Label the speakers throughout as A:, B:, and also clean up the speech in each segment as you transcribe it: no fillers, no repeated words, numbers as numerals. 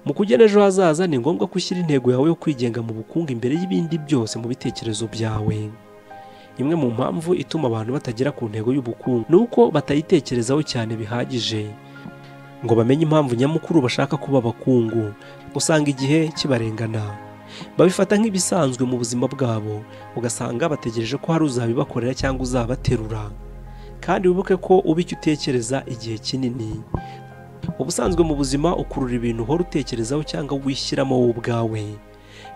A: Mu kugena ejo hazaza ni ngombwa ko ushyira intego yawe yo kwigenga mu bukungu imbere y'ibindi byose mu bitekerezo byawe. Imwe mu mpamvu ituma abantu batagera ku ntego y'ubukungu ni uko batayitekerezaho cyane bihagije ngo bamenye impamvu nyamukuru bashaka kuba abakungu. Usanga igihe kibarengana, babifata nk'ibisanzwe mu buzima bwabo, ugasanga bategereje ko hari uzabibakorera cyangwa uzabaterura. Kandi wibuke ko uba icyo utekereza igihe kinini. Ubusanzwe mu buzima ukurura ibintu uhora utekerezaho cyangwa wishyiramo wowe ubwawe.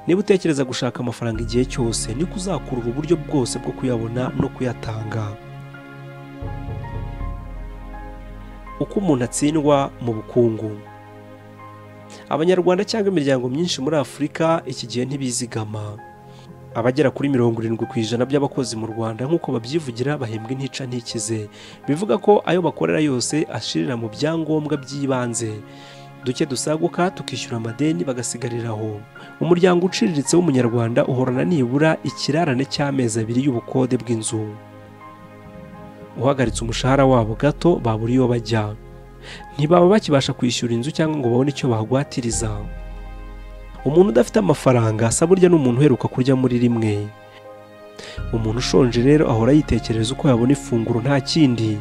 A: Niba utekereza gushaka amafaranga igihe cyose, niko uzakurura uburyo bwose bwo kuyabona no kuyatanga. Uko umuntu atsindwa mu bukungu. Abanyarwanda cyangwa imiryango myinshi muri Afurika iki gihe ntibizigama. Abagera kuri 70% by'abakozi mu Rwanda nk'uko babyivugira bahembwa intica ntikize, bivuga ko ayo bakorera yose ashirira mu byangombwa by'ibanze, duke dusaguka tukishyura amadeni bagasigariraho. Umuryango uciriritse w'umunyarwanda uhorana nibura ikirarane cy'amezi 2 y'ubukode bw'inzu. Uhagaritse umushahara wabo gato babura iyo bajya, ntibaba bakibasha kwishyura inzu cyangwa ngo babone icyo bagwatiriza. Umuntu udafite amafaranga asa burya n'umuntu uheruka kurya muri rimwe. Umuntu ushonje rero ahora yitekereza uko yabona ifunguro nta kindi.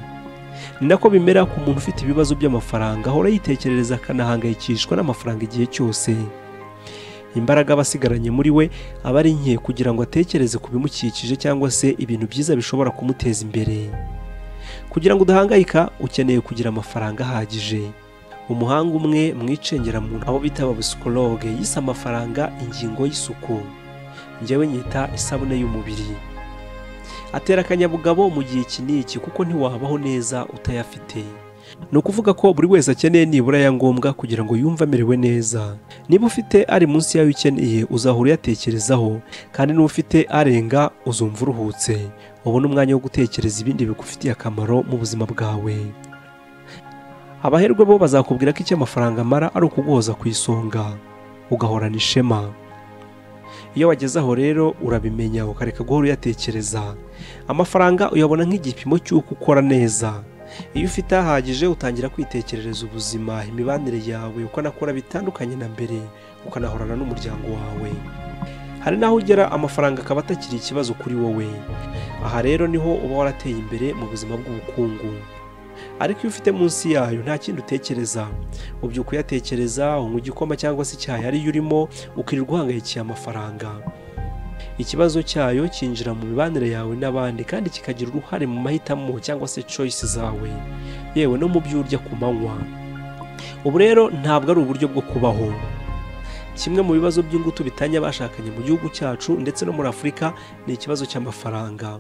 A: Ni nako bimera ku muntu ufite ibibazo by'amafaranga, ahora yitekerereza akanahangayikishwa n'amafaranga igihe cyose. Imbaraga abasigaranye muri we aba ari nke kugira ngo atekereze ku bimukikije cyangwa se ibintu byiza bishobora kumuteza imbere. Kugira ngo udahangayika ukeneye kugira amafaranga ahagije. Umuhanga umwe mu icengeramuntu abo bita abapsikologe yise amafaranga ingingo y'isuku, njyewe nyita isabune y'umubiri. Atera akanyabugabo mu gihe iki n'iki kuko ntiwabaho neza utayafite. Ni ukuvuga ko buri wese akeneye nibura ya ngombwa kugira ngo yumve amerewe neza. Niba ufite ari munsi yayo ukeneye uzahora uyatekerezaho, kandi niba ufite arenga uzumva uruhutse, ubone umwanya wo gutekereza ibindi bigufitiye akamaro mu buzima bwawe. Abaherwe bo bazakubwira ko icyo amafaranga amara ari ukuguhoza ku isonga, ugahorana ishema. Iyo wageze aho rero urabimenya ukareka guhora uyatekereza. Amafaranga uyabona nk'igipimo cy'uko ukora neza. Iyo ufite ahagije utangira kwitekerereza ubuzima, imibanire yawe, ukanakora bitandukanye na mbere, ukanahorana n'umuryango wawe. Hari n'aho ugera amafaranga akaba atakiri ikibazo kuri wowe. Aha rero niho uba warateye imbere mu buzima bw'ubukungu. Ariko iyo ufite munsi yayo nta kindi utekereza, ubyuka uyatekereza, unywa igikoma cyangwa se icyayi ariyo urimo, ukirirwa uhangayikiye amafaranga. Ikibazo cyayo cyinjira mu mibanire yawe n'abandi kandi kikagira uruhare mu mahitamo cyangwa se choice zawe, yewe no mu byo urya ku manywa. Ubu rero ntabwo ari uburyo bwo kubaho. Kimwe mu bibazo by'ingutu bitanya abashakanye mu gihugu cyacu ndetse no muri Afurika ni ikibazo cy'amafaranga.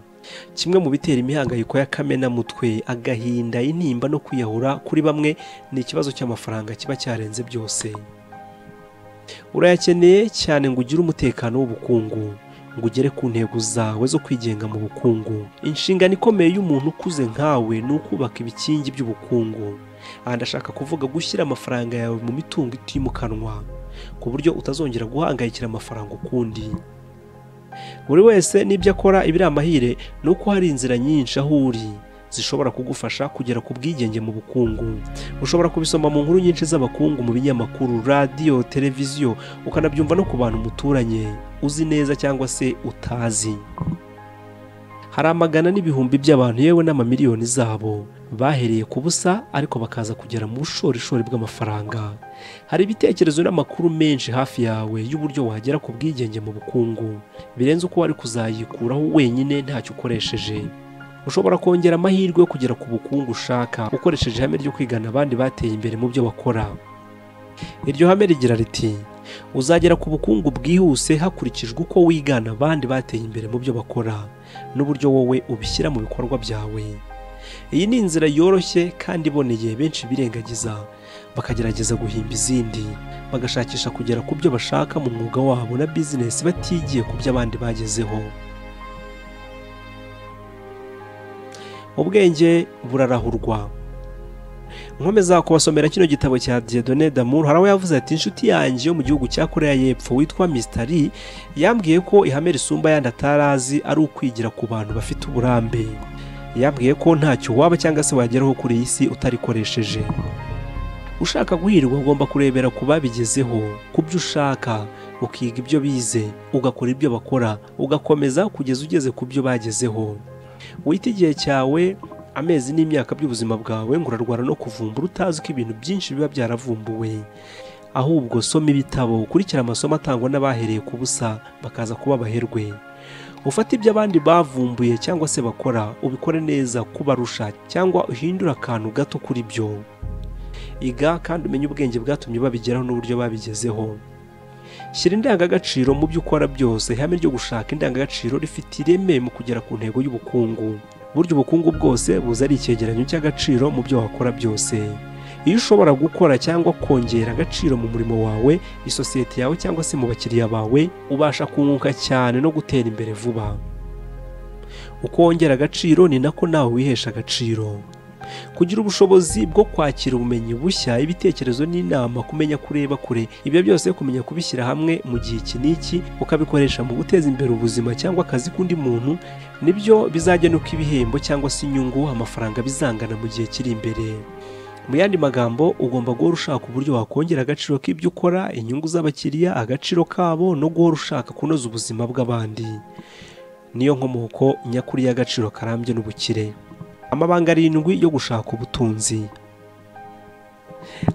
A: Kimwe mu bitera imihangayiko y'akamenamutwe, agahinda, intimba no kwiyahura kuri bamwe ni ikibazo cy'amafaranga kiba cyarenze byose. Urayakeneye cyane ngo ugire umutekano w'ubukungu, ngo ugere ku ntego zawe zo kwigenga mu bukungu. Inshingano ikomeye y'umuntu ukuze nkawe ni ukubaka ibikingi by'ubukungu. Aha ndashaka kuvuga gushyira amafaranga yawe mu mitungo itimukanwa, ku buryo utazongera guhangayikira amafaranga ukundi. Buri wese n'ibyo akora ibiri amahire ni uko hari inzira nyinshi aho uri zishobora kugufasha kugera ku bwigenge mu bukungu. Ushobora kubisoma mu nkuru nyinshi z'abakungu mu binyamakuru, radiyo, televiziyo, ukanabyumva no ku bantu muturanye uzi neza cyangwa se utazi. Hari amagana n'ibihumbi by'abantu yewe n'amamiliyoni zabo bahereye ku busa ariko bakaza kugera mu bushorishori bw'amafaranga. Hari ibitekerezo n'amakuru menshi hafi yawe y'uburyo wagera ku bwigenge mu bukungu birenze uko wari kuzayikuraho wenyine ntacyo ukoresheje. Ushobora kongera amahirwe yo kugera ku bukungu ushaka ukoresheje ihame ryo kwigana abandi bateye imbere mu byo bakora. Iryo hame rigira riti: uzagera ku bukungu bwihuse hakurikijwe uko wigana abandi bateye imbere mu byo bakora n'uburyo wowe ubishyira mu bikorwa byawe. Iyi ni inzira yoroshye kandi iboneye benshi birengagiza, bakagerageza guhimba izindi, bagashakisha kugera ku byo bashaka mu mwuga wabo na bizinesi batigiye ku byo abandi bagezeho. Ubwenge burarahurwa. Nkomeza kubasomera kino gitabo cya Dieudonné Damour, hari aho yavuze ati: inshuti yanjye yo mu gihugu cya Korea y'Epfo witwa Mr. Lee yambwiye ko ihame risumba ayandi atarazi ari ukwigira ku bantu bafite uburambe. Yambwiye ko ntacyo waba cyangwa se wageraho kuri iyi si utarikoresheje. Ushaka guhirwa ugomba kurebera ku babigezeho, ku byo ushaka, ukiga ibyo bize, ugakora ibyo bakora, ugakomeza kugeza ugeze ku byo bagezeho. Wita igihe cyawe, amezi n'imyaka by'ubuzima bwawe ngo urarwara no kuvumbura utazi ko ibintu byinshi biba byaravumbuwe. Ahubwo soma ibitabo, ukurikire amasomo atangwa n'abahereye ku busa bakaza kuba abaherwe. Ufate ibyo abandi bavumbuye cyangwa se bakora, ubikore neza kubarusha cyangwa uhindure akantu gato kuri byo. Iga kandi umenye ubwenge bwatumye babigeraho n'uburyo babigezeho. Shyira indangagaciro mu byo ukora byose. Ihame ryo gushaka indangagaciro rifite ireme mu kugera ku ntego y'ubukungu. Burya ubukungu bwose buza ari icyegeranyo cy'agaciro mu byo wakora byose. Iyo ushobora gukora cyangwa kongera agaciro mu murimo wawe, isosiyete yawe cyangwa se mu bakiriya bawe, ubasha kunguka cyane no gutera imbere vuba. Uko wongera agaciro ni nako nawe wihesha agaciro. Kugira ubushobozi bwo kwakira ubumenyi bushya, ibitekerezo n'inama, kumenya kureba kure, ibyo byose kumenya kubishyira hamwe mu gihe iki n'iki, ukabikoresha mu guteza imbere ubuzima cyangwa akazi k'undi muntu, nibyo bizagena uko ibihembo cyangwa se inyungu amafaranga bizangana mu gihe kiri imbere. Mu yandi magambo, ugomba guhora ushaka uburyo wakongera agaciro k'ibyo ukora, inyungu z'abakiriya, agaciro kabo, no guhora ushaka kunoza ubuzima bw'abandi. Niyo nkomoko nyakuri y'agaciro karambye n'ubukire. Amabanga 7 yo gushaka ubutunzi.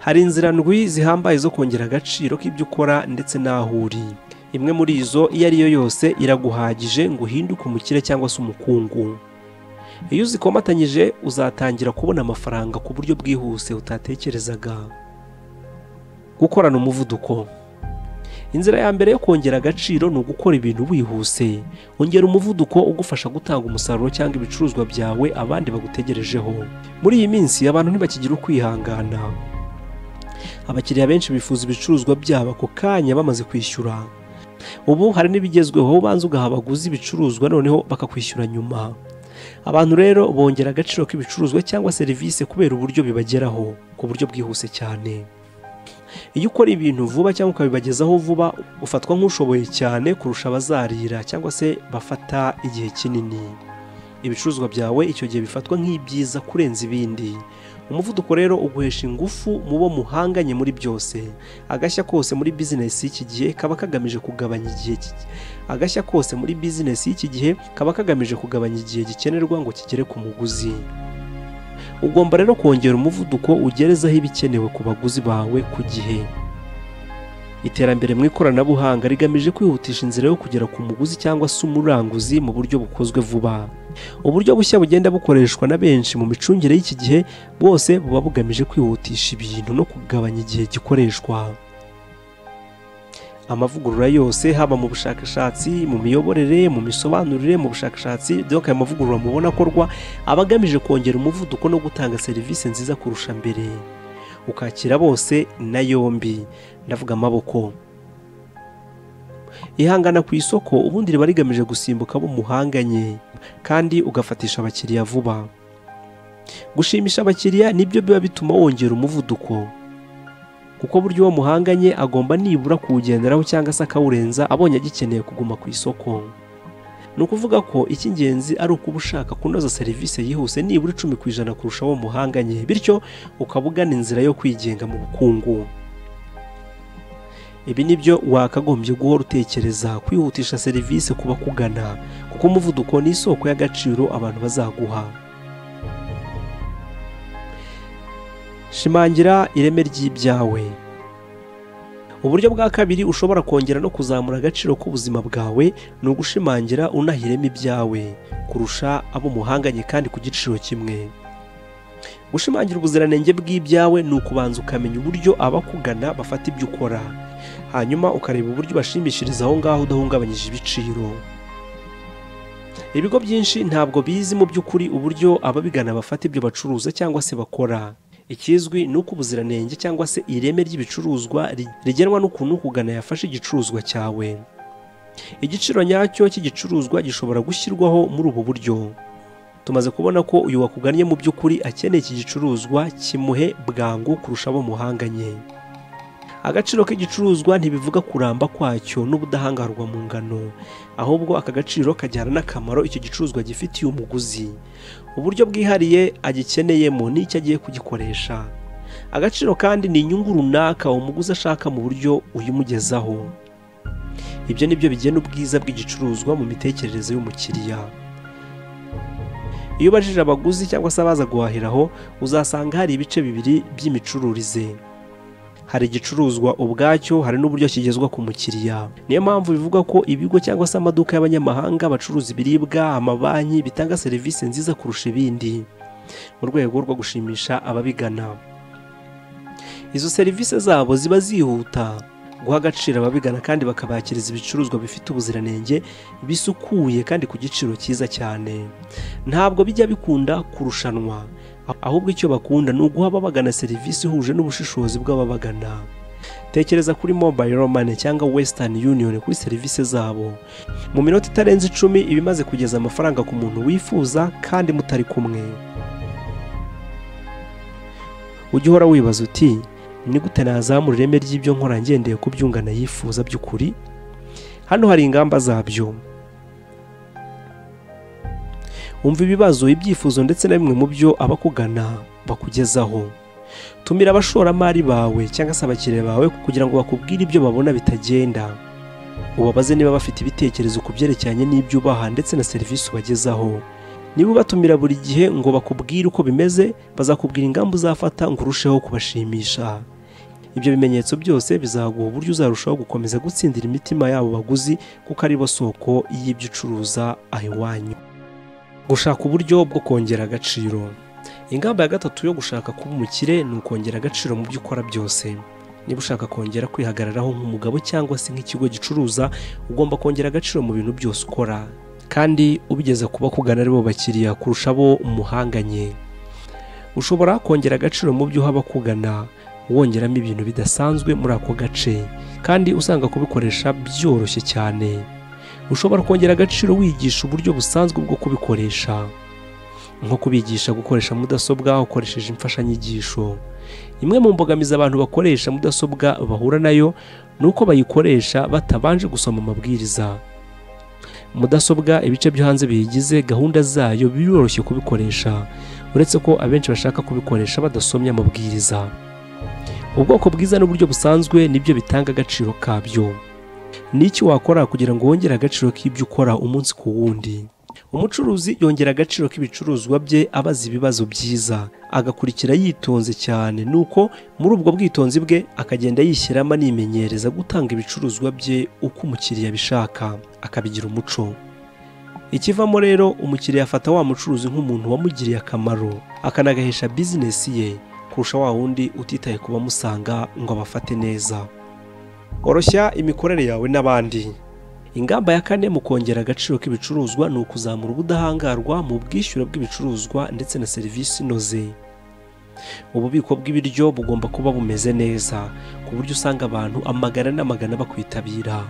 A: Hari inzira 7 zihambaye zo kongera agaciro k'ibyo ukora ndetse n'aho uri. Imwe muri izo iyo ari yo yose iraguhagije ngo uhinduke umukire cyangwa se umukungu. Iyo uzikomatanyije uzatangira kubona amafaranga ku buryo bwihuse utatekerezaga. Gukorana umuvuduko. Inzira ya mbere yo kongera agaciro ni ugukora ibintu wihuse. Ongera umuvuduko ugufasha gutanga umusaruro cyangwa ibicuruzwa byawe abandi bagutegerejeho. Muri iyi minsi abantu ntibakigira ukwihangana. Abakiriya benshi bifuza ibicuruzwa byabo ako kanya bamaze kwishyura. Ubu hari n'ibigezweho, ubanza ugaha abaguzi ibicuruzwa noneho bakakwishyura nyuma. Abantu rero bongera agaciro k'ibicuruzwa cyangwa serivisi kubera uburyo bibageraho ku buryo bwihuse cyane. Iyo ukora ibintu vuba cyangwa ukabibagezaho vuba, ufatwa nk'ushoboye cyane kurusha abazarira cyangwa se bafata igihe kinini. Ibicuruzwa byawe icyo gihe bifatwa nk'ibyiza kurenza ibindi. Umuvuduko rero uguhesha ingufu mu bo muhanganye muri byose. Agashya kose muri business y'iki gihe kaba kagamije kugabanya igihe. Agashya kose muri business y'iki gihe kaba kagamije kugabanya igihe gikenerwa ngo kigere ku muguzi. Ugomba rero kongera umuvuduko ugerezaho ibikenewe ku baguzi bawe ku gihe. Iterambere mu ikoranabuhanga rigamije kwihutisha inzira yo kugera ku muguzi cyangwa se umuranguzi mu buryo bukozwe vuba. Uburyo bushya bugenda bukoreshwa na benshi mu micungire y'iki gihe bwose buba bugamije kwihutisha ibintu no kugabanya igihe gikoreshwa. Amavugurura yose haba mu bushakashatsi, mu miyoborere, mu misobanurire, mu bushakashatsi, donc aya mavugurura mubona akorwa aba agamije kongera umuvuduko no gutanga serivisi nziza kurusha mbere. Ukakira bose na yombi, ndavuga amaboko. Ihangana ku isoko ubundi riba rigamije gusimbuka abo muhanganye kandi ugafatisha abakiriya vuba. Gushimisha abakiriya nibyo biba bituma wongera umuvuduko, kuko buryo uwo muhanganye agomba nibura kuwugenderaho cyangwa se akawurenza abonye agikeneye kuguma ku isoko. Ni ukuvuga ko icy'ingenzi ari ukuba ushaka kunoza serivisi yihuse nibura 10% kurusha abo muhanganye, bityo ukaba ugana inzira yo kwigenga mu bukungu. Ibi nibyo wakagombye guhora utekereza, kwihutisha serivisi ku bakugana, kuko umuvuduko ni isoko y'agaciro abantu bazaguha. Shimangira ireme ry'ibyawe. Uburyo bwa kabiri ushobora kongera no kuzamura agaciro k'ubuzima bwawe ni ugushimangira unahiremo ibyawe kurusha abo muhanganye kandi ku giciro kimwe. Gushimangira ubuziranenge bw'ibyawe ni ukubanza ukamenya uburyo abakugana bafata ibyo ukora, hanyuma ukareba uburyo bashimishiriza aho ngaho udahungabanyije ibiciro. Ibigo byinshi ntabwo bizi mu by'ukuri uburyo ababigana bafata ibyo bacuruza cyangwa se bakora. Ikizwi ni uko ubuziranenge cyangwa se ireme ry'ibicuruzwa rigenwa n'ukuntu ukugana yafashe igicuruzwa cyawe. Igiciro nyacyo cy'igicuruzwa gishobora gushyirwaho muri ubu buryo. Tumaze kubona ko uyu wakugannye mu by'ukuri akeneye iki gicuruzwa kimuhe bwangu kurusha abo muhanganye. Agaciro k'igicuruzwa ntibivuga kuramba kwacyo n'ubudahangarwa mu ngano, ahubwo aka gaciro kajyana n'akamaro icyo gicuruzwa gifitiye umuguzi, uburyo bwihariye agikeneyemo n'icyo agiye kugikoresha. Agaciro kandi ni inyungu runaka umuguzi ashaka mu buryo uyimugezaho. Ibyo nibyo bigena ubwiza bw'igicuruzwa mu mitekerereze y'umukiriya. Iyo ubajije abaguzi cyangwa se abaza guhahiraho, uzasanga hari ibice bibiri by'imicururize. Hari igicuruzwa ubwacyo, hari n'uburyo kigezwa ku mukiriya. Niyo mpamvu bivuga ko ibigo cyangwa se amaduka y'abanyamahanga bacuruza ibiribwa, amabanki bitanga serivisi nziza kurusha ibindi mu rwego rwo gushimisha ababigana. Izo serivisi zabo ziba zihuta, guha agaciro ababigana kandi bakabakiriza ibicuruzwa bifite ubuziranenge, bisukuye kandi ku giciro cyiza cyane. Ntabwo bijya bikunda kurushanwa, ahubwo icyo bakunda ni uguha ababagana serivisi ihuje n'ubushishozi bw'ababagana. Tekereza kuri Mobile Money cyangwa Western Union kuri serivisi zabo. Mu minota itarenze 10 iba imaze kugeza amafaranga ku muntu wifuza kandi mutari kumwe. Ujye uhora wibaza uti ni gute nazamura ireme ry'ibyo nkora ngendeye ku byungana yifuza by'ukuri? Hano hari ingamba zabyo. Umva ibibazo, ibyifuzo ndetse na bimwe mu byo abakugana bakugezaho. Tumira abashoramari bawe cyangwa se abakiriya bawe kugira ngo bakubwire ibyo babona bitagenda. Ubabaze niba bafite ibitekerezo ku byerekeranye n'ibyo ubaha ndetse na serivisi ubagezaho. Niba ubatumira buri gihe ngo bakubwire uko bimeze, bazakubwira ingamba uzafata ngo urusheho kubashimisha. Ibyo bimenyetso byose bizaguha uburyo uzarushaho gukomeza gutsindira imitima yabo baguzi, kuko ari bo soko y'ibyo ucuruza aho iwanyu. Gushaka uburyo bwo kongera agaciro. Ingamba ya gatatu yo gushaka kuba umukire ni ukongera agaciro mu byo ukora byose. Niba ushaka kongera kwihagararaho nk'umugabo cyangwa se nk'ikigo gicuruza, ugomba kongera agaciro mu bintu byose ukora, kandi ubigeza kuba kugana aribo bakiriya kurusha abo umuhanganye. Ushobora kongera agaciro mu byo uha abakugana, wongeramo ibintu bidasanzwe muri ako gace, kandi usanga kubikoresha byoroshye cyane. Ushobora kongera agaciro wigisha uburyo busanzwe bwo kubikoresha, nko kubigisha gukoresha mudasobwa ukoresheje imfashanyigisho. Imwe mu mbogamizi abantu bakoresha mudasobwa bahura nayo ni uko bayikoresha batabanje gusoma amabwiriza. Mudasobwa ibice byo hanze biyigize, gahunda zayo biroroshye kubikoresha, uretse ko abenshi bashaka kubikoresha badasomye amabwiriza. Ubwoko bwiza n'uburyo busanzwe nibyo bitanga agaciro kabyo. Niki wakora kugira ngo wongere agaciro k'ibyo ukora umunsi ku wundi? Umucuruzi yongera agaciro k'ibicuruzwa bye abaza ibibazo byiza, agakurikira yitonze cyane, nuko muri ubwo bwitonzi bwe akagenda yishyiramo animenyereza gutanga ibicuruzwa bye uko umukiriya abishaka, akabigira umuco. Ikivamo rero, umukiriya afata wa mucuruzi nk'umuntu wamugiriye akamaro, akanagahesha bizinesi ye kurusha wa wundi utitaye ku bamusanga ngo abafate neza. Oroshya imikorere yawe n'abandi. Ingamba ya kane mu kongera agaciro k'ibicuruzwa ni ukuzamura ubudahangarwa mu bwishyura bw'ibicuruzwa ndetse na serivisi inoze. Ububiko bw'ibiryo bugomba kuba bumeze neza, ku buryo usanga abantu amagana n'amagana bakwitabira.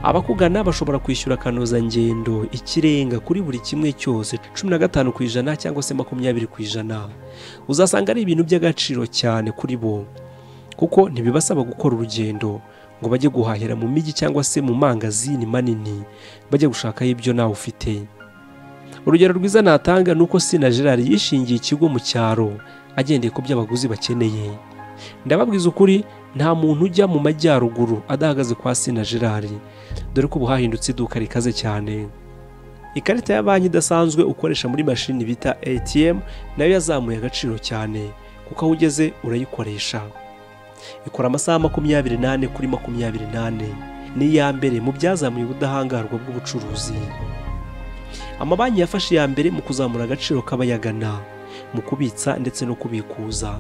A: Abakugana bashobora kwishyura akanozangendo ikirenga kuri buri kimwe cyose 15% cyangwa se 20%. Uzasanga ari ibintu by'agaciro cyane kuri bo, kuko ntibibasaba gukora urugendo ngo bajye guhahira mu mijyi cyangwa se mu mangazini manini bajye gushakayo ibyo nawe ufite. Urugero rwiza natanga ni uko Sina Gerard yishingiye ikigo mu cyaro agendeye ku byo abaguzi bakeneye. Ndababwiza ukuri, nta muntu ujya mu majyaruguru adahagaze kwa Sina Gerard, dore ko ubu hahindutse iduka rikaze cyane. Ikarita ya banki idasanzwe ukoresha muri mashini bita ATM nayo yazamuye agaciro cyane, kuko aho ugeze urayikoresha. Ikora amasaha 24 kuri 24. Ni iya mbere mu byazamuye ubudahangarwa bw'ubucuruzi. Amabanki yafashe iya mbere mu kuzamura agaciro k'abayagana, mu kubitsa ndetse no kubikuza.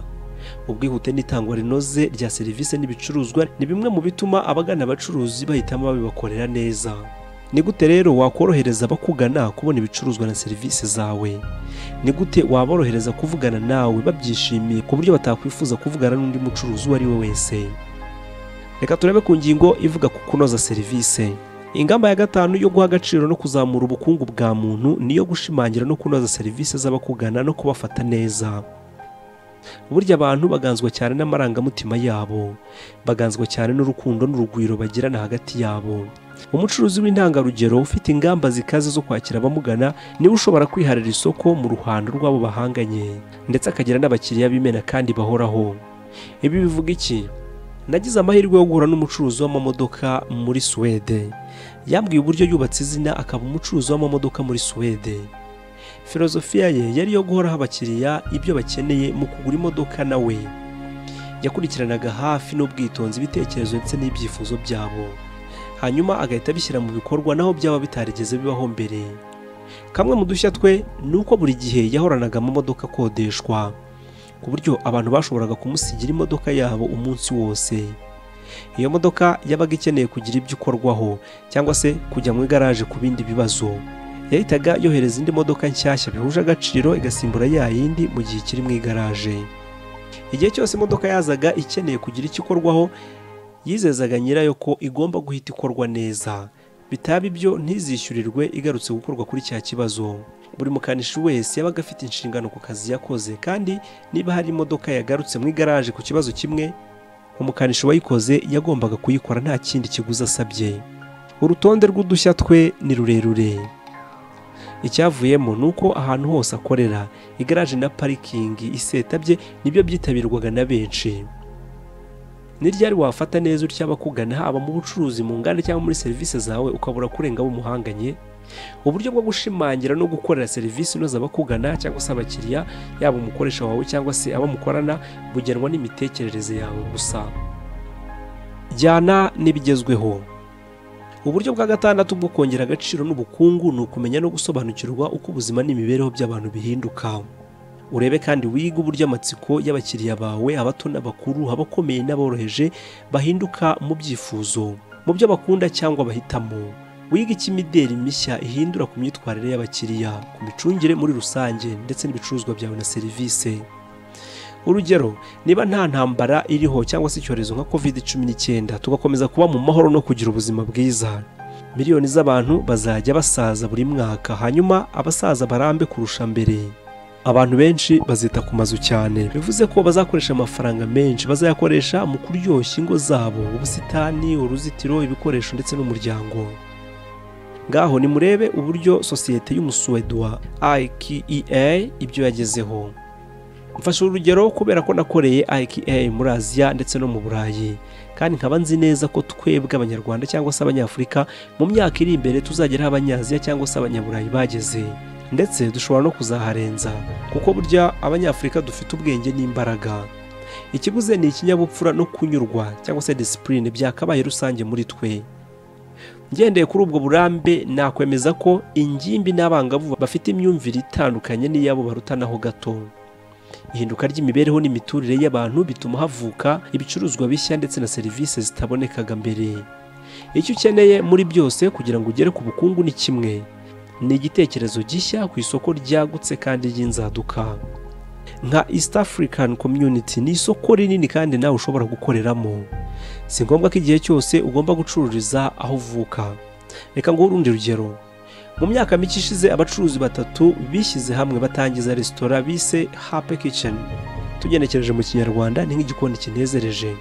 A: Ubwihute n'itangwa rinoze rya serivisi n'ibicuruzwa ni bimwe mu bituma abagana abacuruzi bahitamo babibakorera neza. Ni gute rero wakorohereza abakugana kubona ibicuruzwa na serivisi zawe? Ni gute waborohereza kuvugana nawe babyishimiye ku buryo batakwifuza kuvugana n'undi mucuruzi uwo ari we wese? Reka turebe ku ngingo ivuga ku kunoza serivisi. Ingamba ya gatanu yo guha agaciro no kuzamura ubukungu bwa muntu niyo gushimangira no kunoza serivisi z'abakugana no kubafata neza. Burya abantu baganzwa cyane n'amarangamutima yabo, baganzwa cyane n'urukundo n'urugwiro bagirana hagati yabo. Umucuruzi w'intangarugero ufite ingamba zikaze zo kwakira abamugana niwe ushobora kwiharira isoko mu ruhando rw'abo bahanganye, ndetse akagira n'abakiriya b'imena kandi bahoraho. Ibi bivuga iki? Nagize amahirwe yo guhura n'umucuruzi w'amamodoka muri Suwede. Yambwiye uburyo yubatse izina akaba umucuruzi w'amamodoka muri Suwede. Filozofiya ye yari iyo guhoraho abakiriya ibyo bakeneye mu kugura imodoka, nawe yakurikiranaga hafi n'ubwitonzi ibitekerezo ndetse n'ibyifuzo byabo, hanyuma agahita abishyira mu bikorwa naho byaba bitarigeze bibaho mbere. Kamwe mu dushya twe ni uko buri gihe yahoranaga amamodoka akodeshwa, ku buryo abantu bashoboraga kumusigira imodoka yabo umunsi wose. Iyo modoka yabaga ikeneye kugira ibyo ikorwaho cyangwa se kujya mu igaraje ku bindi bibazo, yahitaga yohereza indi modoka nshyashya bihuje agaciro igasimbura ya yindi mu gihe ikiri mu igaraje. Igihe cyose imodoka yazaga ikeneye kugira icyo ikorwaho, yizezaga nyirayo ko igomba guhita ikorwa neza, bitaba ibyo ntizishyurirwe igarutse gukorwa kuri cya kibazo. Buri mukanishi wese yabaga afite inshingano ku kazi yakoze, kandi niba hari imodoka yagarutse mu igaraje ku kibazo kimwe, umukanishi wayikoze yagombaga kuyikora nta kindi kiguzi asabye. Urutonde rw'udushya twe ni rurerure. Icyavuyemo ni uko ahantu hose akorera, igaraje na parikingi iseta bye nibyo byitabirwaga na benshi. Ni ryari wafata neza utya abakugana, haba mu bucuruzi, mu nganda cyangwa muri serivisi zawe, ukabura kurenga abo muhanganye? Uburyo bwo gushimangira no gukorera serivisi inoze abakugana cyangwa se abakiriya, yaba umukoresha wawe cyangwa se abo mukorana, bugenwa n'imitekerereze yawe gusa. Jyana n'ibigezweho. Uburyo bwa gatandatu bwo kongera agaciro n'ubukungu ni ukumenya no gusobanukirwa uko ubuzima n'imibereho by'abantu bihinduka. Urebe kandi wige uburyo amatsiko y'abakiriya bawe, abato n'abakuru, abakomeye n'aboroheje, bahinduka mu byifuzo, mu byo bakunda cyangwa bahitamo. Wige icyo imideri mishya ihindura ku myitwarire y'abakiriya, ku micungire muri rusange ndetse n'ibicuruzwa byawe na serivisi. Urugero, niba nta ntambara iriho cyangwa se icyorezo nka COVID-19, tugakomeza kuba mu mahoro no kugira ubuzima bwiza, miliyoni z'abantu bazajya basaza buri mwaka, hanyuma abasaza barambe kurusha mbere. Abantu benshi bazita ku mazu cyane, bivuze ko bazakoresha amafaranga menshi, bazayakoresha mu kuryoshya ingo zabo, ubusitani, uruzitiro, ibikoresho ndetse n'umuryango. Ngaho nimurebe uburyo sosiyete y'Umusuwedwa IKEA ibyo yagezeho. Mfashe urugero kubera ko nakoreye IKEA muri Aziya ndetse no mu Burayi, kandi nkaba nzi neza ko twebwe Abanyarwanda cyangwa se Abanyafurika mu myaka iri imbere tuzageraho Abanyaziya cyangwa se Abanyaburayi bageze, ndetse dushobora no kuzaharenza, kuko burya Abanyafurika dufite ubwenge n'imbaraga. Ikibuze ni ikinyabupfura no kunyurwa cyangwa se discipline byakabaye rusange muri twe. Ngendeye kuri ubwo burambe, nakwemeza ko ingimbi n'abangavu bafite imyumvire itandukanye n'iyabo barutanaho gato. Ihinduka ry'imibereho n'imiturire y'abantu bituma havuka ibicuruzwa bishya ndetse na serivisi zitabonekaga mbere. Icyo ukeneye muri byose kugira ngo ugere ku bukungu ni kimwe, ni igitekerezo gishya ku isoko ryagutse kandi ry'inzaduka. Nka East African Community ni isoko rinini kandi nawe ushobora gukoreramo. Si ngombwa ko igihe cyose ugomba gucururiza aho uvuka. Reka nguhe urundi rugero. Mu myaka mike ishize, abacuruzi batatu bishyize hamwe batangiza resitora bise Happy Kitchen. Tugenekereje mu Kinyarwanda ni nk'igikoni kinezereje.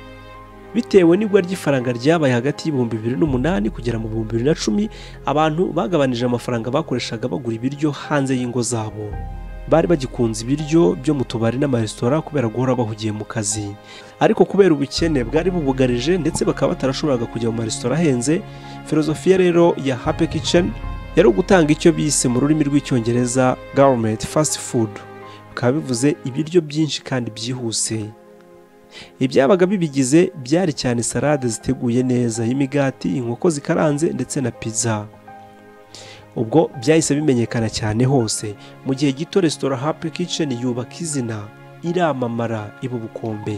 A: Bitewe n'igwa ry'ifaranga ryabaye hagati y'2008 kugera mu 2010, abantu bagabanije amafaranga bakoreshaga bagura ibiryo hanze y'ingo zabo. Bari bagikunze ibiryo byo mu tubari n'amaresitora kubera guhora bahugiye mu kazi, ariko kubera ubukene bwari bubugarije ndetse bakaba batarashoboraga kujya mu maresitora ahenze. Filozofiya rero ya Happy Kitchen yari ugutanga icyo bise mu rurimi rw'Icyongereza gourmet fast food, bikaba bivuze ibiryo byinshi kandi byihuse. Ibyabaga bibigize byari cyane salade ziteguye neza, imigati, inkoko zikaranze ndetse na pizza. Ubwo byahise bimenyekana cyane hose. Mu gihe gito resitora Happy Kitchen yubaka izina, iramamara, iba ubukombe.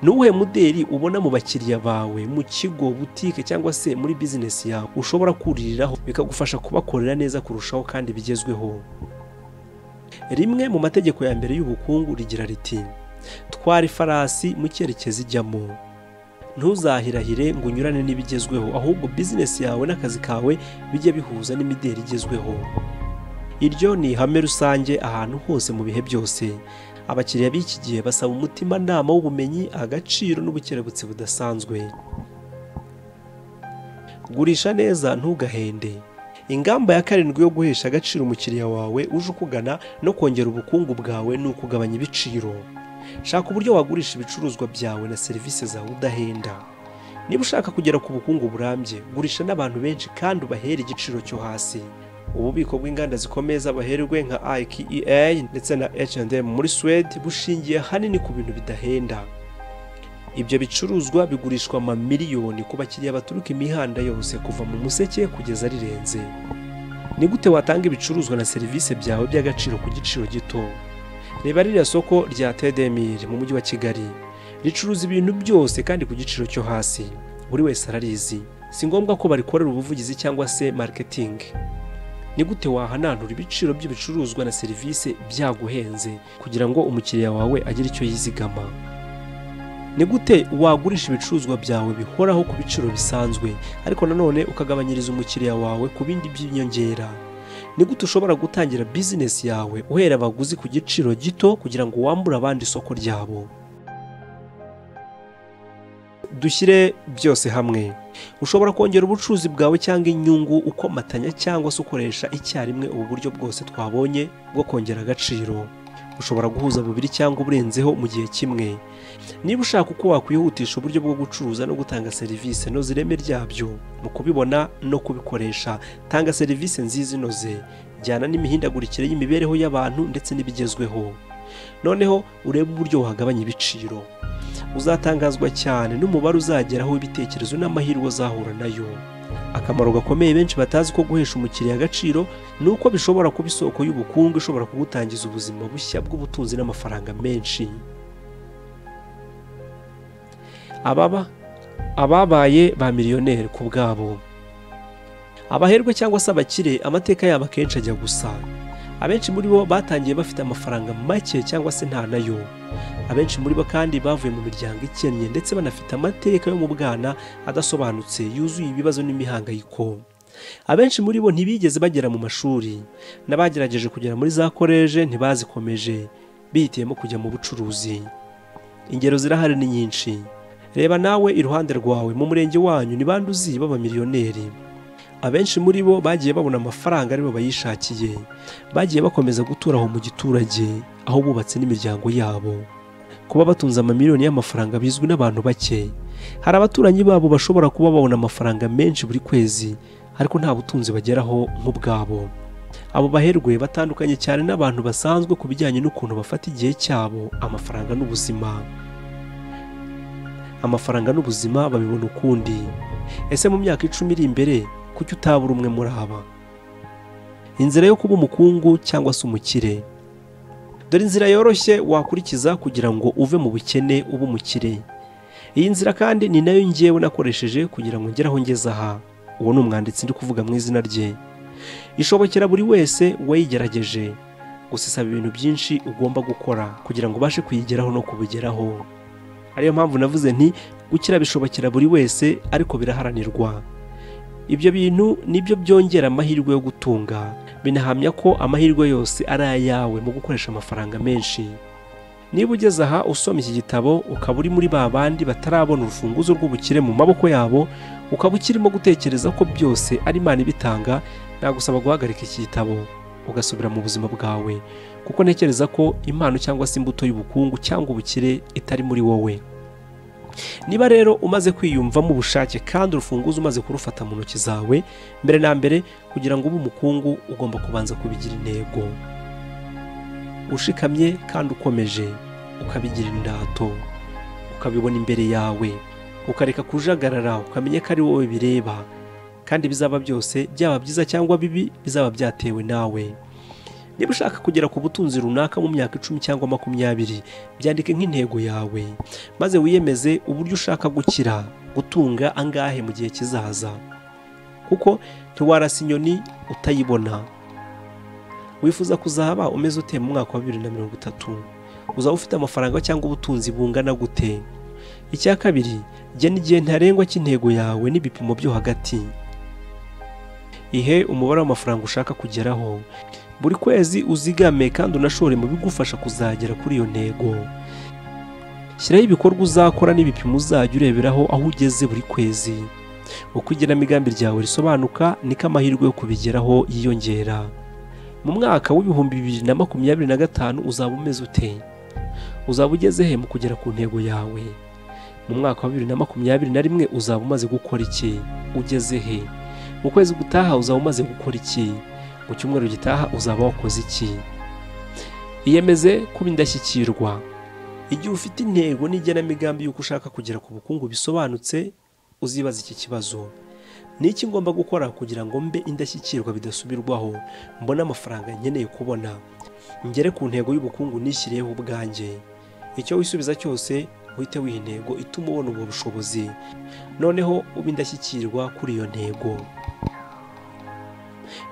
A: Ni uwuhe muderi ubona mu bakiriya bawe, mu kigo, butike cyangwa se muri bizinesi yawe ushobora kuririraho bikagufasha kubakorera neza kurushaho kandi bigezweho? Rimwe mu mategeko ya mbere y'ubukungu rigira riti: twara ifarasi mu cyerekezo ijyamo. Ntuzahirahire ngo unyurane n'ibigezweho, ahubwo bizinesi yawe n'akazi kawe bijye bihuza n'imideri igezweho. Iryo ni ihame rusange ahantu hose mu bihe byose. Abakiriya b'iki gihe basaba umutimanama w'ubumenyi, agaciro n'ubukerebutsi budasanzwe. Gurisha neza, ntugahende. Ingamba ya karindwi yo guhesha agaciro umukiriya wawe uje ukugana no kongera ubukungu bwawe ni ukugabanya ibiciro. Shaka uburyo wagurisha ibicuruzwa byawe na serivisi zawe udahenda. Niba ushaka kugera ku bukungu burambye, gurisha n'abantu benshi kandi ubahere igiciro cyo hasi. Ububiko bw'inganda zikomeye z'abaherwe nka IKEA ndetse na H&M muri Swede bushingiye ahanini ku bintu bidahenda. Ibyo bicuruzwa bigurishwa amamiliyoni ku bakiriya baturuka imihanda yose kuva mu museke kugeza rirenze. Ni gute watanga ibicuruzwa na serivisi byawe by'agaciro ku giciro gito? Reba ririya soko rya Tedemir mu mujyi wa Kigali, ricuruza ibintu byose kandi ku giciro cyo hasi. Buri wese ararizi, si ngombwa ko barikorera ubuvugizi cyangwa se marketing. Ni gute wahananura ibiciro by'ibicuruzwa na serivisi byaguhenze kugira ngo umukiriya wawe agire icyo yizigama? Ni gute wagurisha ibicuruzwa byawe bihoraho ku biciro bisanzwe, ariko nanone ukagabanyiriza umukiriya wawe ku bindi by'inyongera? Ni gute ushobora gutangira bizinesi yawe uhera abaguzi ku giciro gito kugira ngo wambure abandi isoko ryabo? Dushyire byose hamwe. Ushobora kongera ubucuruzi bwawe cyangwa inyungu ukomatanya cyangwa se ukoresha icyarimwe ubu buryo bwose twabonye bwo kongera agaciro. Ushobora guhuza bubiri cyangwa uburenzeho mu gihe kimwe. Niba ushaka uko wakwihutisha uburyo bwo gucuruza no gutanga serivisi, noza ireme ryabyo mu kubibona no kubikoresha. Tanga serivisi nziza inoze, jyana n'imihindagurikire y'imibereho y'abantu ndetse n'ibigezweho. Noneho urebe uburyo wagabanya ibiciro. Uzatangazwa cyane n'umubare uzageraho w'ibitekerezo n'amahirwe uzahura nayo. Akamaro gakomeye benshi batazi ko guhesha umukiriya agaciro ni uko bishobora kuba isoko y'ubukungu ishobora kugutangiza ubuzima bushya bw'ubutunzi n'amafaranga menshi. Ababaye ba miliyoneri ku bwabo, abaherwe cyangwa se abakire, amateka yabo akenshi ajya gusa. Abenshi muri bo batangiye bafite amafaranga make cyangwa se nta nayo. Abenshi muri bo kandi bavuye mu miryango ikennye ndetse banafite amateka yo mu bwana adasobanutse yuzuye ibibazo n'imihangayiko. Abenshi muri bo ntibigeze bagera mu mashuri, n'abagerageje kugera muri za koleje ntibazikomeje, bihitiyemo kujya mu bucuruzi. Ingero zirahari ni nyinshi. Reba nawe iruhande rwawe mu murenge wanyu ni bande uzi b'abamiliyoneri? Abenshi muri bo bagiye babona amafaranga aribo bayishakiye, bagiye bakomeza gutura aho mu giturage aho bubatse n'imiryango yabo. Kuba batunze amamiliyoni y'amafaranga bizwi n'abantu bake. Hari abaturanyi babo bashobora kuba babona amafaranga menshi buri kwezi, ariko nta butunzi bageraho nk'ubwabo. Abo baherwe batandukanye cyane n'abantu basanzwe ku bijyanye n'ukuntu bafata igihe cyabo, amafaranga n'ubuzima. Amafaranga n'ubuzima babibona ukundi. Ese mu myaka 10 iri imbere kuki utabura umwe muri aba? Inzira yo kuba umukungu cyangwa se umukire. Dore inzira yoroshye wakurikiza kugira ngo uve mu bukene ube umukire. Iyi nzira kandi ni nayo ngewe nakoresheje kugira ngo ngere aho ngeze aha. Uwo ni umwanditsi ndi kuvuga mu izina rye. Ishobokera buri wese wayigerageje. Gusa isaba ibintu byinshi ugomba gukora kugira ngo ubashe kuyigeraho no kubigeraho. Ariyo mpamvu navuze nti gukira bishobokera buri wese, ariko biraharanirwa. Ibyo bintu nibyo byongera amahirwe yo gutunga, binahamya ko amahirwe yose ari ayawe mu gukoresha amafaranga menshi. Niba ugeze aha usoma iki gitabo ukaba uri muri ba bandi batarabona urufunguzo rw'ubukire mu maboko yabo, ukaba ukirimo gutekereza ko byose ari Imana ibitanga, nagusaba guhagarika iki gitabo ugasubira mu buzima bwawe, kuko ntekereza ko impano cyangwa se imbuto y'ubukungu cyangwa ubukire itari muri wowe. Niba rero umaze kwiyumvamo ubushake kandi urufunguzo umaze kurufata mu ntoki zawe, mbere na mbere kugira ngo ube umukungu ugomba kubanza kubigira intego. Ushikamye kandi ukomeje, ukabigira indato, ukabibona imbere yawe, ukareka kujagarara, ukamenya ko ari wowe bireba, kandi bizaba byose byaba byiza cyangwa bibi bizaba byatewe nawe. Niba ushaka kugera ku butunzi runaka mu myaka 10 cyangwa 20, byandike nk'intego yawe, maze wiyemeze uburyo ushaka gukira, gutunga angahe mu gihe kizaza, kuko ntiwarasa inyoni utayibona. Wifuza kuzaba umeze ute mu mwaka wa 2030? Uzaba ufite amafaranga cyangwa ubutunzi bungana gute? Icya kabiri, gena igihe ntarengwa cy'intego yawe n'ibipimo byo hagati. Ihe umubare w'amafaranga ushaka kugeraho. Buri kwezi uzigame kandi unashore mu bigufasha kuzagera kuri iyo ntego. Shyiraho ibikorwa uzakora n'ibipimo uzajya ureberaho aho ugeze buri kwezi. Uko igenamigambi ryawe risobanuka niko amahirwe yo kubigeraho yiyongera. Mu mwaka wa 2025 uzaba umeze ute? Uzaba ugeze he mu kugera ku ntego yawe? Mu mwaka wa 2021 uzaba umaze gukora iki? Ugeze he? Mu kwezi gutaha uzaba umaze gukora iki? Mu cyumweru gitaha uzaba wakoze iki? Iyemeze kuba indashyikirwa. Igihe ufite intego n'igenamigambi y'uko ushaka kugera ku bukungu bisobanutse, uzibaza iki kibazo: ni iki ngomba gukora kugira ngo mbe indashyikirwa bidasubirwaho, mbone amafaranga nkeneye kubona, ngere ku ntego y'ubukungu nishyiriyeho ubwanjye? Icyo wisubiza cyose uhite wiha intego ituma ubona ubwo bushobozi, noneho ube indashyikirwa kuri iyo ntego.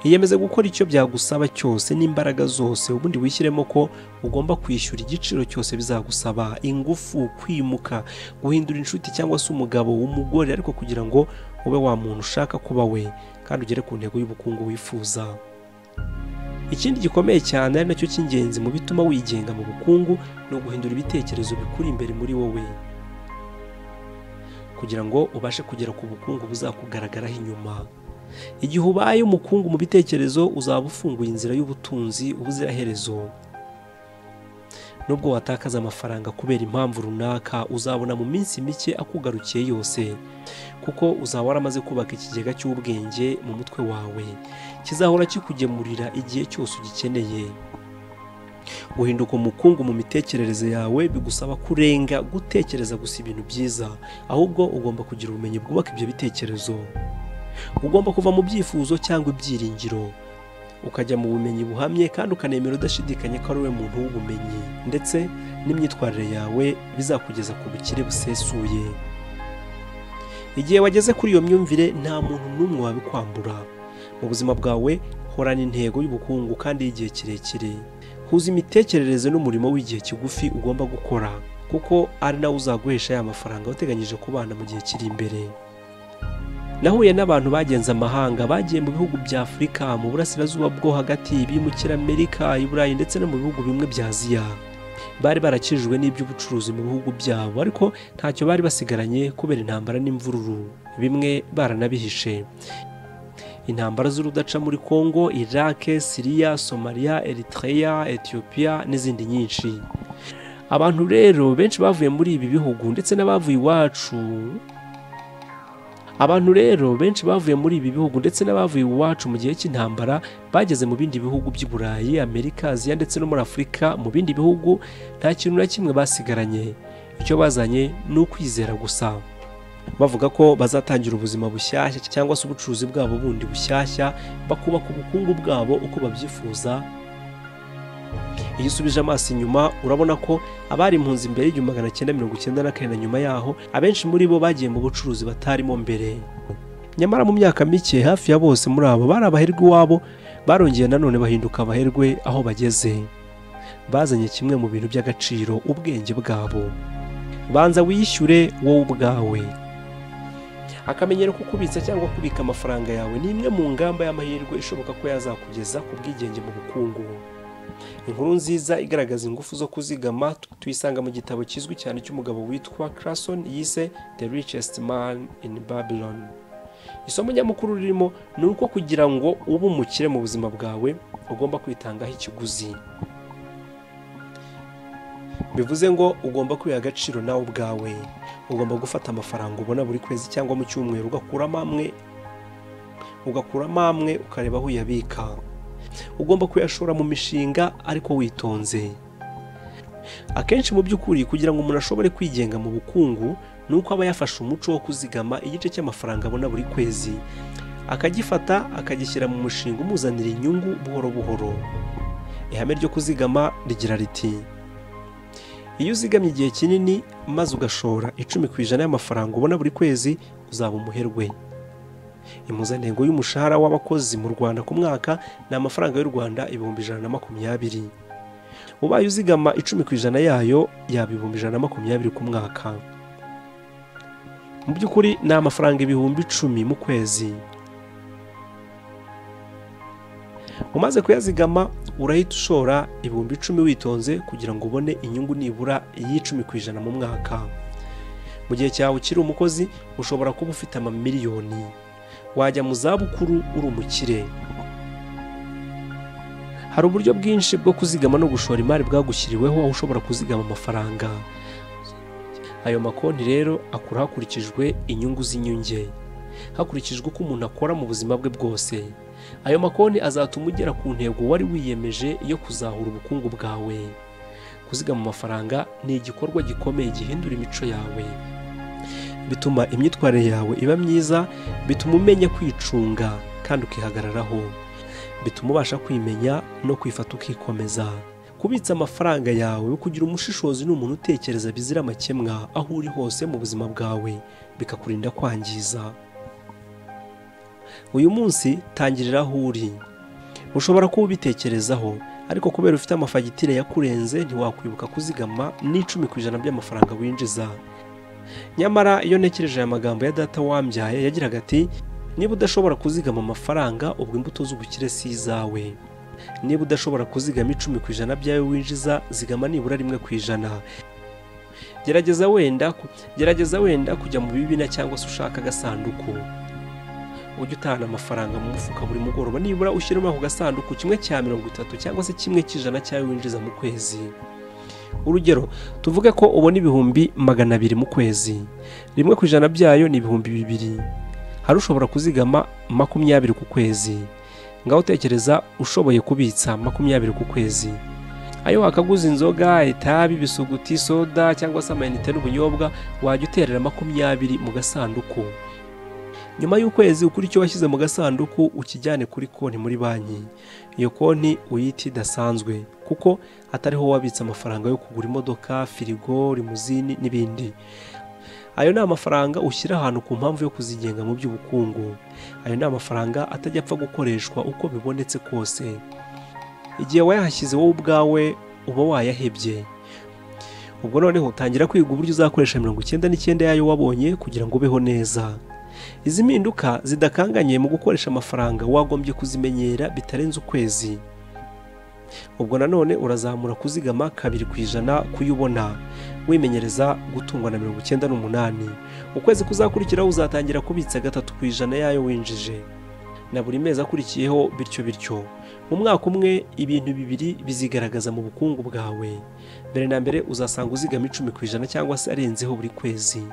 A: Iyemeze gukora icyo byagusaba cyose n'imbaraga zose, ubundi wishyiremo ko ugomba kwishyura igiciro cyose bizagusaba, ingufu, kwimuka, guhindura inshuti cyangwa se umugabo, umugore, ariko kugira ngo ube wa muntu ushaka kuba we kandi ugere ku ntego y'ubukungu wifuza. Ikindi gikomeye cyane ari nacyo cy'ingenzi mu bituma wigenga mu bukungu ni uguhindura ibitekerezo bikuri imbere muri wowe, kugira ngo ubashe kugera ku bukungu buzakugaragaraho inyuma. Igihe ubaye umukungu mu bitekerezo, uzaba ufunguye inzira y'ubutunzi ubuziraherezo. Nubwo watakaza amafaranga kubera impamvu runaka, uzabona mu minsi mike akugarukiye yose, kuko uzaba waramaze kubaka ikigega cy'ubwenge mu mutwe wawe kizahora kikugemurira igihe cyose ugikeneye. Guhinduka umukungu mu mitekerereze yawe bigusaba kurenga gutekereza gusa ibintu byiza, ahubwo ugomba kugira ubumenyi bwubaka ibyo bitekerezo. Ugomba kuva mu byifuzo cyangwa ibyiringiro ukajya mu bumenyi buhamye, kandi ukanemera udashidikanya ko ari we muntu w'ubumenyi, ndetse n'imyitwarire yawe bizakugeza ku bukire busesuye. Igihe wageze kuri iyo myumvire, nta muntu n'umwe wabikwambura. Mu buzima bwawe horana intego y'ubukungu kandi y'igihe kirekire. Huza imitekerereze n'umurimo w'igihe kigufi ugomba gukora, kuko ari nawe uzaguhesha ya mafaranga wateganyije kubana mu gihe kiri imbere. Nahuye n'abantu bagenze amahanga, bagiye mu bihugu bya Afurika, mu burasirazuba bwo hagati, bimukira Amerika, i Burayi ndetse no mu bihugu bimwe bya Aziya. Bari barakijijwe n'iby'ubucuruzi mu bihugu byabo, ariko ntacyo bari basigaranye kubera intambara n'imvururu, bimwe baranabihishe. Intambara z'urudaca muri Kongo, Iraq, Syria, Somalia, Eritrea, Ethiopia n'izindi nyinshi. Abantu rero benshi bavuye muri ibi bihugu ndetse n'abavuye iwacu. Abantu rero benshi bavuye muri ibi bihugu ndetse n'abavuye iwacu mu gihe cy'intambara bageze mu bindi bihugu by'i Burayi, Amerika, Aziya ndetse no muri Afurika. Mu bindi bihugu nta kintu na kimwe basigaranye. Icyo bazanye ni ukwizera gusa. Bavuga ko bazatangira ubuzima bushyashya cyangwa se ubucuruzi bwabo bundi bushyashya, bakubaka ubukungu bwabo uko babyifuza. Iyo usubije amaso inyuma urabona ko abari impunzi mbere y'1994 na nyuma yaho, abenshi muri bo bagiye mu bucuruzi batarimo mbere. Nyamara mu myaka mike hafi ya bose muri abo bari abaherwe iwabo, barongeye nanone bahinduka abaherwe aho bageze. Bazanye kimwe mu bintu by'agaciro, ubwenge bwabo. Banza wishyure wowe ubwawe. Akamenyero ko kubitsa cyangwa kubika amafaranga yawe ni imwe mu ngamba y'amahirwe ishoboka ko yazakugeza ku bwigenge mu bukungu. Inkuru nziza igaragaza ingufu zo kuzigama tuyisanga mu gitabo kizwi cyane cy'umugabo witwa Carson yise The Richest Man in Babylon. Isomo nyamukuru ririmo ni uko kugira ngo ube umukire mu buzima bwawe ugomba kwitangaho ikiguzi. Bivuze ngo ugomba kwiha agaciro nawe ubwawe. Ugomba gufata amafaranga ubona buri kwezi cyangwa mu cyumweru, ugakuramo amwe ukareba aho uyabika. Ugomba kuyashora mu mishinga ariko witonze. Akenshi mu by'ukuri kugira ngo umuntu ashobore kwigenga mu bukungu ni uko aba yafashe umuco wo kuzigama igice cy'amafaranga abona buri kwezi, akagifata akagishyira mu mushinga umuzanira inyungu buhoro buhoro. Ihame ryo kuzigama rigira riti: iyo uzigamye igihe kinini maze ugashora 10% y'amafaranga ubona buri kwezi, uzaba umuherwe. Impuzandengo y'umushahara w'abakozi mu Rwanda ku mwaka ni amafaranga y'u Rwanda 120,000. Ubaye uzigama 10% yayo yaba 120,000 ku mwaka. Mu by'ukuri ni amafaranga 10,000 mu kwezi. Umaze kuyazigama urahita ushora 10,000 witonze kugira ngo ubone inyungu nibura y'10% mu mwaka. Mu gihe cyawe ukiri umukozi ushobora kuba ufite amamiliyoni. Wajya mu zabukuru uri umukire. Hari uburyo bwinshi bwo kuzigama no gushora imari bwagushyiriweho, aho ushobora kuzigama amafaranga. Ayo makonti rero akura hakurikijwe inyungu z'inyunge, hakurikijwe uko umuntu akora mu buzima bwe bwose. Ayo makonti azatuma ugera ku ntego wari wiyemeje yo kuzahura ubukungu bwawe. Kuzigama amafaranga ni igikorwa gikomeye gihindura imico yawe, bituma imyitwarire yawe iba myiza, bituma umenya kwicunga kandi ukihagararaho, bituma ubasha kwimenya no kwifata ukikomeza. Kubitsa amafaranga yawe, kugira umushishozi n'umuntu utekereza bizira amakemwa aho uri hose mu buzima bwawe, bikakurinda kwangiza. Uyu munsi tangirira aho uri. Ushobora kuba ubitekerezaho, ariko kubera ufite amafagitire yakurenze ntiwakwibuka kuzigama n'10% by'amafaranga winjiza. Nyamara iyo ntekereje aya magambo ya data wambyaye, yagiraga ati: niba udashobora kuzigama amafaranga, ubwo imbuto z'ubukire si izawe. Niba udashobora kuzigama 10% by'ayo winjiza, zigama nibura 1%. Gerageza wenda kujya mu bibina cyangwa se ushaka agasanduku. Ujye utahana amafaranga mu mufuka buri mugoroba, nibura ushyiremo ako gasanduku 1/30 cyangwa se 1/100 cyayo winjiza mu kwezi. Urugero, tuvuge ko ubona 200,000 mu kwezi, 1% byayo ni 2,000. Hari ushobora kuzigama 20 ku kwezi. Ngaho utekereza ushoboye kubitsa 20 ku kwezi, ayo wakaguza inzoga, itabi, ibisuguti, soda cyangwa se amayinite n'ubunyobwa, wajya uterera 20 mu gasanduku. Nyuma y'ukwezi ukuri icyo washyize mu gasanduku ukijyane kuri konti muri banki. Iyo konti uyite idasanzwe kuko atariho wabitse amafaranga yo kugura imodoka, firigo, limuzini n'ibindi. Ayo ni amafaranga ushyira ahantu ku mpamvu yo kuzigenga mu by'ubukungu. Ayo ni amafaranga atajya apfa gukoreshwa uko bibonetse kose. Igihe wayahashyize wowe ubwawe uba wayahebye. Ubwo noneho utangira kwiga uburyo uzakoresha 99 yayo wabonye kugira ngo ubeho neza. Izi mpinduka zidakanganye mu gukoresha amafaranga wagombye kuzimenyera bitarenze ukwezi. Ubwo nanone urazamura kuzigama 2% kuyubona, wimenyereza gutungwa na 98. Ukwezi kuzakurikiraho uzatangira kubitsa 3% yayo winjije, na buri mezi akurikiyeho bityo bityo. Mu mwaka umwe ibintu bibiri bizigaragaza mu bukungu bwawe. Mbere na mbere uzasanga uzigama 10% cyangwa se arenzeho buri kwezi,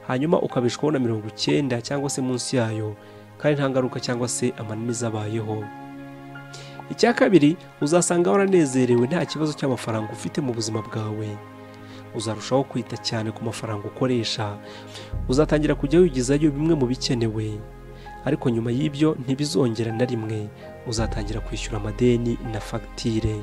A: hanyuma ukabishwaho na 90 cyangwa se munsi yayo, kandi nta ngaruka cyangwa se amananiza abayeho. Icya kabiri, uzasanga waranezerewe nta kibazo cy'amafaranga ufite mu buzima bwawe. Uzarushaho kwita cyane ku mafaranga ukoresha, uzatangira kujya wigizayo bimwe mu bikenewe, ariko nyuma y'ibyo ntibizongera na rimwe. Uzatangira kwishyura amadeni na fagitire.